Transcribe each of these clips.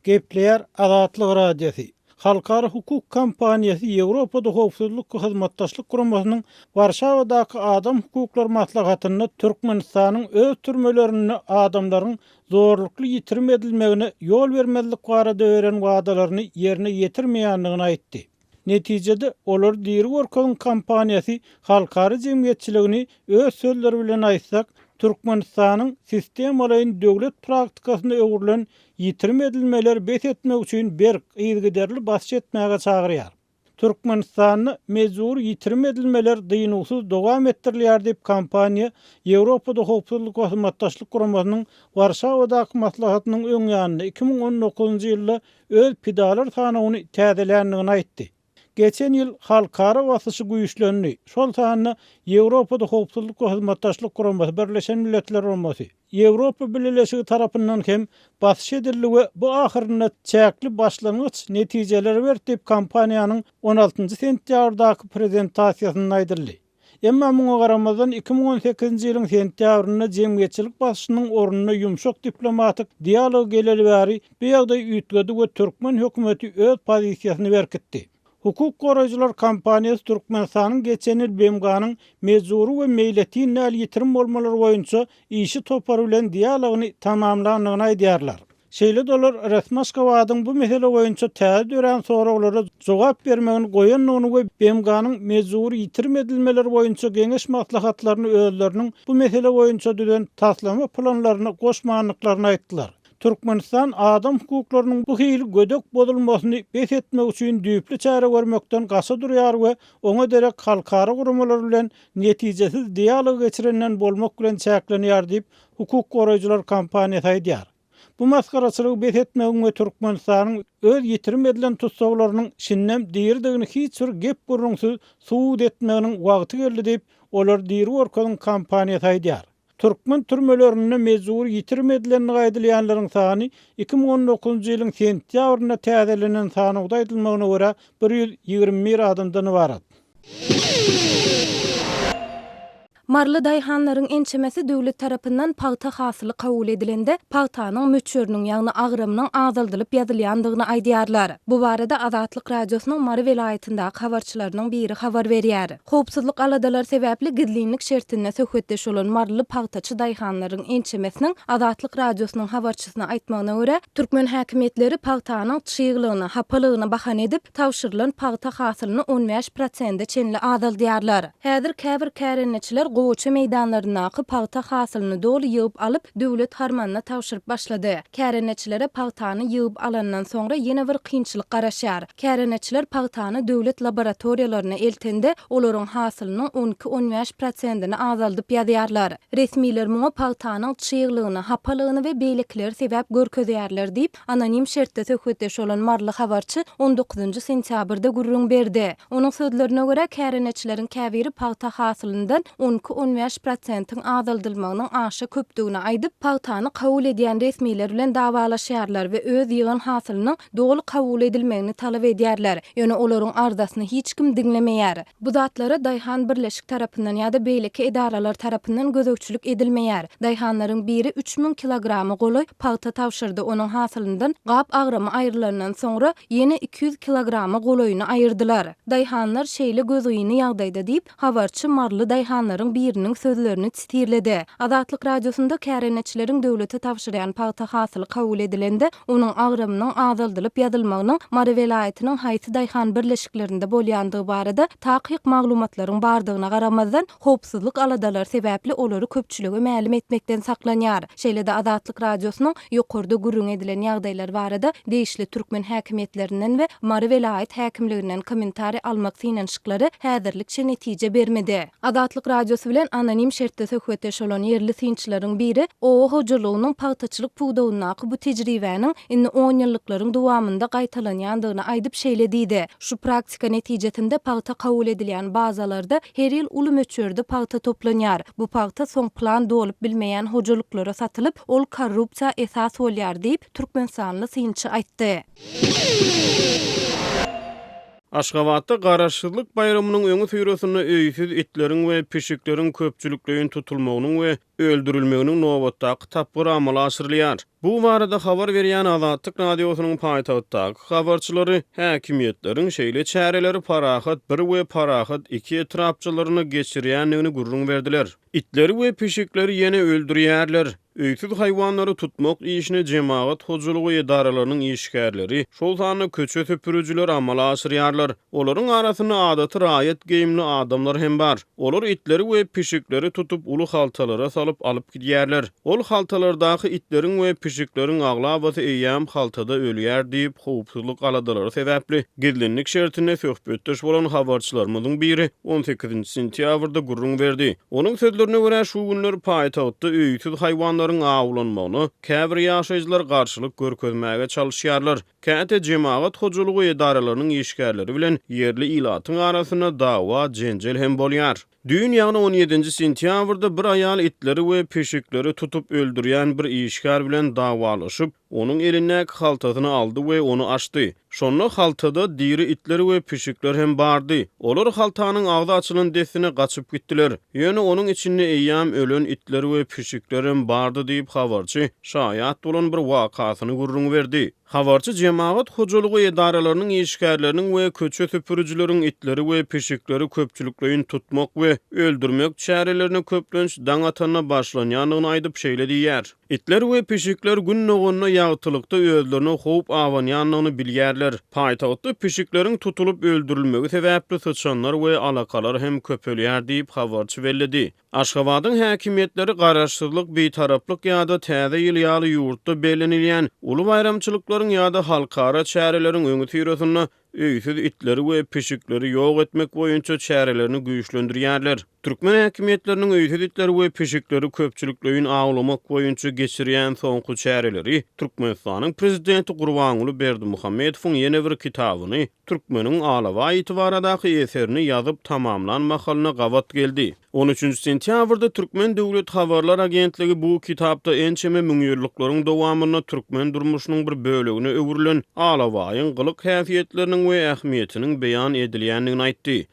Gepleýär Azatlyk Radiosy. Halkara hukuk kampaniýasy Ýewropada Howpsuzlyk we Hyzmatdaşlyk Guramasynyň Warşawadaky Adam hukuklary maslahatynda Türkmenistanyň öz türmelerinde adamlaryň zorlukly ýitirim edilmegine ýol bermezlik barada beren wadalaryny ýerine ýetirmeýändigini aýtdy. Netijede, Olary diri görkeziň kampaniýasy halkara jemgyýetçiligini öz sözleri bilen aýtsak, Türkmenistanyň sistemalaýyn döwlet praktikasyna öwrülen ýitirim edilmeleri bes etmek üçin berk, yzygiderli basyş etmäge çagyrýar. Türkmenistanda mejbury ýitirim edilmeler dynuwsyz dowam etdirilýär diýip, kampaniýa Ýewropada Howpsuzlyk we Hyzmatdaşlyk Guramasynyň Warşawadaky maslahatynyň öň ýanynda 2019-njy ýylda öz pidalar sanawyny täzeländigini aýtdy. Geçen ýyl halkara basyşy güýçlendi, şol sanda Ýewropada Howpsuzlyk we Hyzmatdaşlyk Guramasy, Birleşen Milletler Guramasy, Ýewropa Bileleşigi tarapyndan hem basyş edildi we bu ahyrynda çäkli başlangyç netijeleri berdi diýip, kompaniýanyň on altynjy sentýabrdaky prezentasiýasynda aýdyldy. Emma muňa garamazdan, 2018-nji ýylyň sentýabrynda jemgyýetçilik basyşynyň ornuna ýumşak diplomatik dialog geleli bäri bu ýagdaý üýtgedi we türkmen hökümeti öz pozisiýasyny berkitdi. Hukuk goraýjylar kampaniýasy Türkmenistanyň geçen ýyl BMG-niň mejbury we meýletin däl ýitirim bolmalary boýunça işçi topary bilen dialogyny tamamlandygyny aýdýarlar. Şeýle-de olar resmi Aşgabadyň bu mesele boýunça täze dörän soraglara jogap bermegini goýandygyny we BMG-niň mejbury ýitirim edilmeleri boýunça geňeş maslahatlaryny özleriniň bu mesele boýunça düzen taslama planlaryna goşmandyklaryny aýtdylar. Türkmenistan adam hukuklarynyň bu hili gödek bozulmasyny bes etmek üçin düýpli çäre görmekden gaça durýar we oňa derek halkara guramalar bilen netijesiz dialog geçirenden bolmak bilen çäklenýär diýip, hukuk goraýjylar kampaniýasy aýdýar. Bu masgaraçylygy bes etmegiň we Türkmenistanyň öz ýitirim edilen tussaglarynyň şindem diridigini hiç bir gep-gürrüňsiz subut etmeginiň wagty geldi diýip, Olary diri görkeziň kampaniýasy aýdýar. Türkmen türmelerinde mejbury ýitirim edilendigi aýdylýanlaryň sany 2019-njy ýylyň sentýabrynda täzelenen sanawda aýdylmagyna görä, 121 adamdan ybarat. Maryly daýhanlaryň ençemesi döwlet tarapyndan pagta hasyly kabul edilende, pagtanyň möçberiniň, ýagny agramynyň azaldylyp ýazylýandygyny aýdýarlar. Bu barada Azatlyk Radiosynyň Mary welaýatyndaky habarçylarynyň biri habar berýär. Howpsuzlyk aladalary sebäpli gizlinlik şertinde söhbetdeş bolan maryly pagtaçy daýhanlaryň ençemesiniň Azatlyk Radiosynyň habarçysyna aýtmagyna görä, türkmen häkimiýetleri pagtanyň çyglygyny, hapalygyny bahana edip, tabşyrylan pagta hasylyny 15 prosente çenli azaldýarlar. Häzir käbir kärendeçiler gowaça meýdanlaryndaky pagta hasylyny doly ýygyp alyp, döwlet harmanyna tabşyryp başlady. Kärendeçilere pagtany ýygyp alandan soňra ýene bir kynçylyk garaşýar. Kärendeçiler pagtany döwlet laboratoriýalaryna eltende, olaryň hasylynyň on iki-on bäş prosentini azaldyp ýazýarlar. Resmiler muňa pagtanyň çyglygyny, hapalygyny we beýlekileri sebäp görkezýärler diýip, anonim şertde söhbetdeş bolan maryly habarçy on dokuzynjy sentýabrda gürrüň berdi. Onuň sözlerine görä, kärendeçileriň käbiri pagta hasylyndan on iki-on bäş prosentiň azaldylmagynyň aşa köpdügini aýdyp, pagtany kabul edýän resmiler bilen dawalaşýarlar we öz ýygan hasylynyň doly kabul edilmegini talap edýärler. Ýöne olaryň arzasyny hiç kim diňlemeýär. Bu zatlara daýhan birleşik tarapyndan ýa-da beýleki edaralar tarapyndan gözegçilik edilmeýär. Daýhanlaryň biri 3000 kilograma golaý pagta tabşyrdy, onuň hasylyndan gap agramy aýrylandan soňra, ýene 200 kilograma golaýyny aýyrdylar. Daýhanlar şeýle gözgyny ýagdaýda diýip, habarçy maryly daýhanlaryň biriniň sözlerini sitirledi. Azatlyk Radiosynda kärendeçileriň döwlete tabşyrýan pagta hasyly kabul edilende, onuň agramynyň azaldylyp ýazylmagynyň Mary welaýatynyň haýsy daýhan birleşiklerinde bolýandygy barada takyk maglumatlaryň bardygyna garamazdan, howpsuzlyk aladalary sebäpli olary köpçülige mälim etmekden saklanýar. Şeýle-de Azatlyk Radiosynyň ýokarda gürrüňi edilen ýagdaýlar barada degişli türkmen häkimiýetlerinden we Mary welaýat häkimliginden kommentariý almak synanyşyklary häzirlikçe netije bermedi. Azatlyk Radiosy bilen anonim şertde söhbetdeş bolan ýerli synçylaryň biri oba hojalygynyň pagtaçylyk pudagyndaky bu tejribäniň indi onýyllyklaryň dowamynda gaýtalanýandygyny aýdyp şeýle diýdi, Şu praktika netijesinde pagta kabul edilýän bazalarda her ýyl uly möçberde pagta toplanýar. Bu pagta soň plan dolup bilmeýän hojalyklara satylyp, ol korrupsiýa esas bolýar diýip, türkmenistanly synçy aýtdy. Aşgabatda Garaşsyzlyk baýramynyň öňüsyrasynda öýsüz itleriň we pişikleriň köpçülikleýin tutulmagynyň we öldürilmeginiň nobatdaky tapgyry amala aşyrylýar. Bu barada habar berýän Azatlyk Radiosynyň paýtagtdaky habarçylary häkimiýetleriň şeýle çäreleri Parahat bir we Parahat iki etrapçalarynda geçirýändigini gürrüň berdiler. Itleri we pişikleri ýene öldürýärler. Öýsüz haýwanlary tutmak işini jemagat hojalygy edaralarynyň işgärleri, şol sanda köçe süpürijiler amala aşyrýarlar. Olaryň arasynda adaty raýat geýimli adamlar hem bar. Olar itleri we pişikleri tutup, uly haltalara salyp alyp gidýärler. Ol haltalardaky itleriň we pişikleriň aglabasy eýýäm haltada ölýär diýip, howpsuzlyk aladalary sebäpli gizlinlik şertinde söhbetdeş bolan habarçylarymyzyň biri on sekizinji sentýabrda gürrüň berdi. Onuň sözlerine görä, şu günler paýtagtda öýsüz haýwanlaryň awlanmagyna käbir ýaşaýjylar garşylyk görkezmäge çalyşýarlar. Käte jemagat hojalygy edaralarynyň işgärleri bilen ýerli ilatyň arasynda dawa-jenjel hem bolýar. Düýn, ýagny on ýedinji sentýabrda bir aýal itleri we pişikleri tutup öldürýän bir işgär bilen dawalaşyp, onuň elindäki haltasyny aldy we ony açdy. Şonda haltada diri itler we pişikler hem bardy. Olar haltanyň agzy açylan dessine gaçyp gitdiler. Ýöne onuň içinde eýýäm ölen itler we pişiklerem bardy diýip, habarçy şaýat bolan bir wakasyny gürrüň berdi. Habarçy jemagat hojalygy edaralarynyň işgärleriniň we köçe süpürijileriň itleri we pişikleri köpçülikleýin tutmak we öldürmek çärelerine köplenç daň atanda başlanýandygyny aýdyp şeýle diýýär. Itler we pişikler Gün doganda ýagtylykda özlerine howp abanýandygyny bilýärler. Paýtagtda pişikleriň tutulyp öldürilmegi sebäpli syçanlar we alakalar hem köpelýär diýip, habarçy belledi. Aşgabadyň häkimiýetleri Garaşsyzlyk, Bitaraplyk ýa-da Täze ýyl ýaly ýurtda bellenilýän uly baýramçylyklaryň ýa-da halkara çäreleriň öňüsyrasynda öýsüz itleri we pişikleri ýok etmek boýunça çärelerini güýçlendirýärler. Türkmen häkimiýetleriniň öýsüz itleri we pişikleri köpçülikleýin awlamak boýunça geçirýän soňky çäreleri Türkmenistanyň prezidenti Gurbanguly Berdimuhamedowyň ýene bir kitabyny, Türkmeniň alabaý iti baradaky eserini ýazyp tamamlan mahalyna gabat geldi. On üçünji sentýabrda Türkmen döwlet habarlar agentligi bu kitapda ençeme müňýyllyklaryň dowamynda türkmen durmuşynyň bir bölegine öwrülen alabaýyň gylyk-häsiýetleriniň we ähmiýetiniň beýan edilýändigini aýtdy.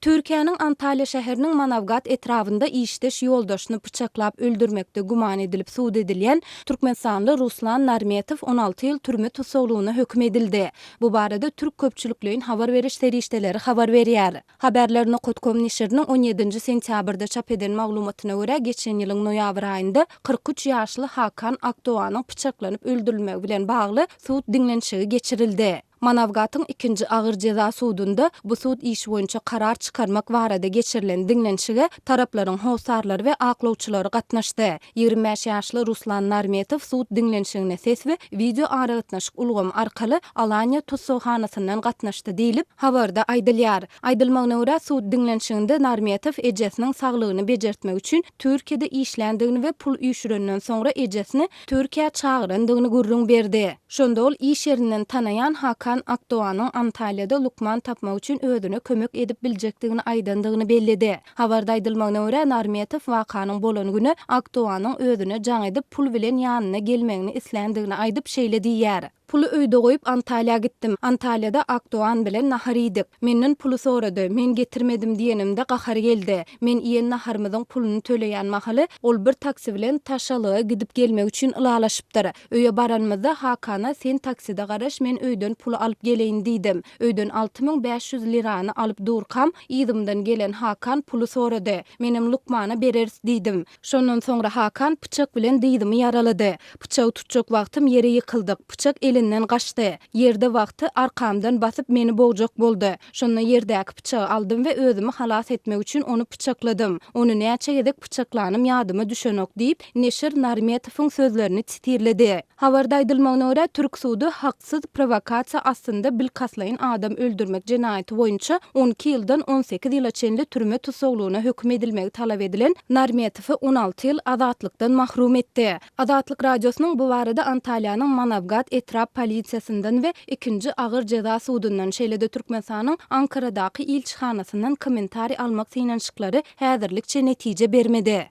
Türkiýäniň Antalýa şäheriniň Manawgat etrabynda işdeş ýoldaşyny pyçaklap öldürmekde güman edilip sud edilýän türkmenistanly Ruslan Narmetow 16 ýyl türme tussaglygyna höküm edildi. Bu barada türk köpçülikleýin habar beriş serişdeleri habar berýär. Haberler nokat kom neşiriniň on ýedinji sentýabrda çap eden maglumatyna görä, geçen ýylyň noýabr aýynda 43 ýaşly Hakan Akdoganyň pyçaklanyp öldürilmegi bilen bagly sud diňlenişigi geçirildi. Manawgatyň ikinji agyr jeza sudunda bu sud işi boýunça karar çykarmak barada geçirilen diňlenişige taraplaryň hossarlary we aklawçylary gatnaşdy. 25 ýaşly Ruslan Narmetow sud diňlenişigine ses we wideo aragatnaşyk ulgamy arkaly Alaniýa tussaghanasyndan gatnaşdy diýlip, habarda aýdylýar. Aýdylmagyna görä, sud diňlenişiginde Narmetow ejesiniň saglygyny bejertmek üçin Türkiýede işländigini we pul üýşürenden soňra ejesini Türkiýä çagyrandygyny gürrüň berdi. Şonda ol iş ýerinden tanaýan Hakan Akdoganyň Antalýada lukman tapmak üçin özüne kömek edip biljekdigini aýdandygyny belledi. Habarda aýdylmagyna görä, Narmetow wakanyň bolan güni Akdoganyň özüne jaň edip, pul bilen ýanyna gelmegini isländigini aýdyp, şeýle diýýär, Puly öýde goýup Antalýa gitdim. Antalýada Akdogan bilen nahar iýdik. Menden puly sorady. Men getirmedim diýenimde gahary geldi. Men iýen naharymyzyň puluny töleýän mahaly, ol bir taksi bilen Taşalyga gidip gelmek üçin ylalaşypdyr. Öýe baranymyzda Hakana sen takside garaş, men öýden puly alyp geleýin diýdim. Öýden 6500 lirany alyp durkam, yzymdan gelen Hakan puly sorady. Menem lukmana bereris diýdim. Şondan soňra Hakan pyçak bilen dyzymy ýaralady. Pyçagy tutjak wagtym ýere ýykyldyk. Pyçak elinden gaçdy. Ýerde wagty arkamdan basyp meni bogjak boldy. Şonda ýerdäki pyçagy aldym we özümi halas etmek üçin ony pyçakladym. Ony näçe gezek pyçaklanym ýadyma düşenok diýip, neşir Narmetowyň sözlerini sitirledi. Habarda aýdylmagyna görä, türk sudy haksyz prowokasiýa astynda bilkastlaýyn adam öldürmek jenaýaty boýunça 12 ýyldan 18 ýyla çenli türme tussaglygyna höküm edilmegi talap edilen Narmetowy 16 ýyl azatlykdan mahrum etdi. Azatlyk Radiosynyň bu barada Antalýanyň Manawgat etrap polisiýasyndan we ikinji agyr jeza sudundan, şeýle-de Türkmenistanyň Ankaradaky ilçihanasyndan kommentariý almak synanyşyklary häzirlikçe netije bermedi.